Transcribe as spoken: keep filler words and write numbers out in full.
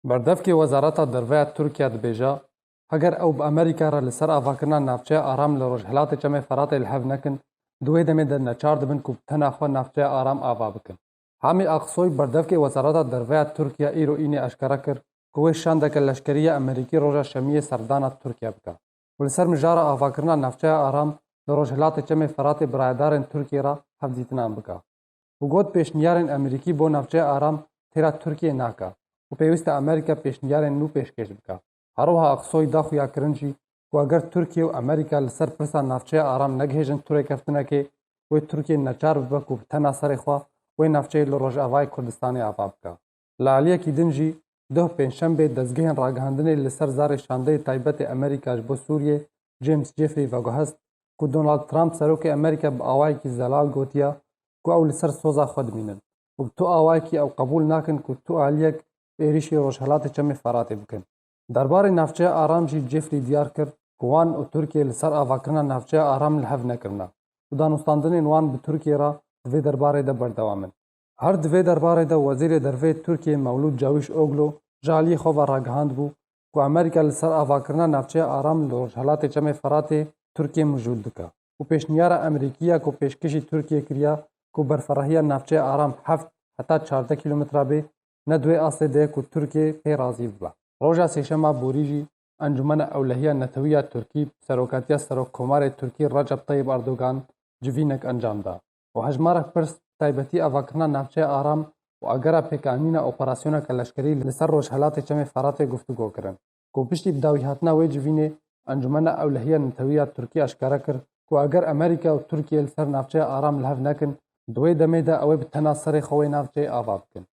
Berdevkê Wezareta Derve ya Tirkiye dibêje, heger ew bi Amerîka re li ser avakirina navçeya Aram li rojhilatê Çemê Feratê li hev nekin, di wê demê de neçar dibin ku bi tena xwe navçeya Aram ava bikin. Hamî Aksoy, berdevkê Wezareta Derve ya Tirkiye, îro înê eşkere kir ku wê şandeke leşkerî ya Amerîkî roja Şemiyê serdana Tirkiye bike û li ser mijara avakirina navçeya Aram li rojhilatê Çemê Feratê bi rayedarên Tirkiyê re hevdîtinan bike. Û got, pêşniyarên Amerîkî bo navçeya Aram têra Tirkiyê nake û pêwîst e Amerîka pêşniyarên nû pêşkêş bike. Herwiha Aksoy da xuyakirin jî ku eger Tirkiye û Amerîka li ser pirsa navçeya Aram negihêjin tu rêkeftinekê, wê Tirkiye neçar bibe ku bi tena serê xwe wê navçeyê li Rojavayê Kurdistanê ava bike. Li aliyekî din jî, doh pêncşembê dezgehên ragihandinê li ser zarê şandeyê taybet ê Amerîka ji bo Sûriyê, James Jeffrey, veguhest ku Donald Trump, serokê Amerîka, bi awayekî zelal gotiye ku ew li ser soza xwe dimînin û bi tu awayekî ew qebûl nakin ku tu aliyek êrîşî Rojhilatê Çemê Feratê bikin. Derbarê navçeya Aram jî Jeffrey diyar kir ku wan û Tirkiye li ser avakirina navçeya Aram li hev nekirine û danûstandinên wan bi Tirkiye re di vê derbarê de berdewam in. Her di vê derbarê de Wezîrê Derve yê Tirkiyê Mewlûd Cawîşoglu ji aliyê xwe ve ragihand bû ku Amerîka li ser avakirina navçeya Aram li Rojhilatê Çemê Feratê Tirkiye mijûl dike û pêşniyara Amerîkî ya ku pêşkêşî Tirkiye kiriye ku berferehiya navçeya Aram heft heta çardeh kîlometre bê, ne di wê astê de ye ku Tirkiye pê razî bibe. Roja Sêşema borî jî Encûmena Ewlehiya Netewî ya Tirkî bi serokatiya Serokkomarê Tirkî Recep Tayyip Erdogan civînek encam da û hejmarek pirs, bi taybetî avakirina navçeya Aram û agera pêkanîna operasyoneke leşkerî li ser Rojhilatê Çemê Feratê guftûgo kirin. Ku piştî bi dawîhatina wê civînê, Encûmena Ewlehiya Netewî ya Tirkî eşkere kir ku eger Amerîka û Tirkiye li ser navçeya Aram li hev nekin, di wê demê de ew ê bi tena serê xwe wê navçeyê ava bikin.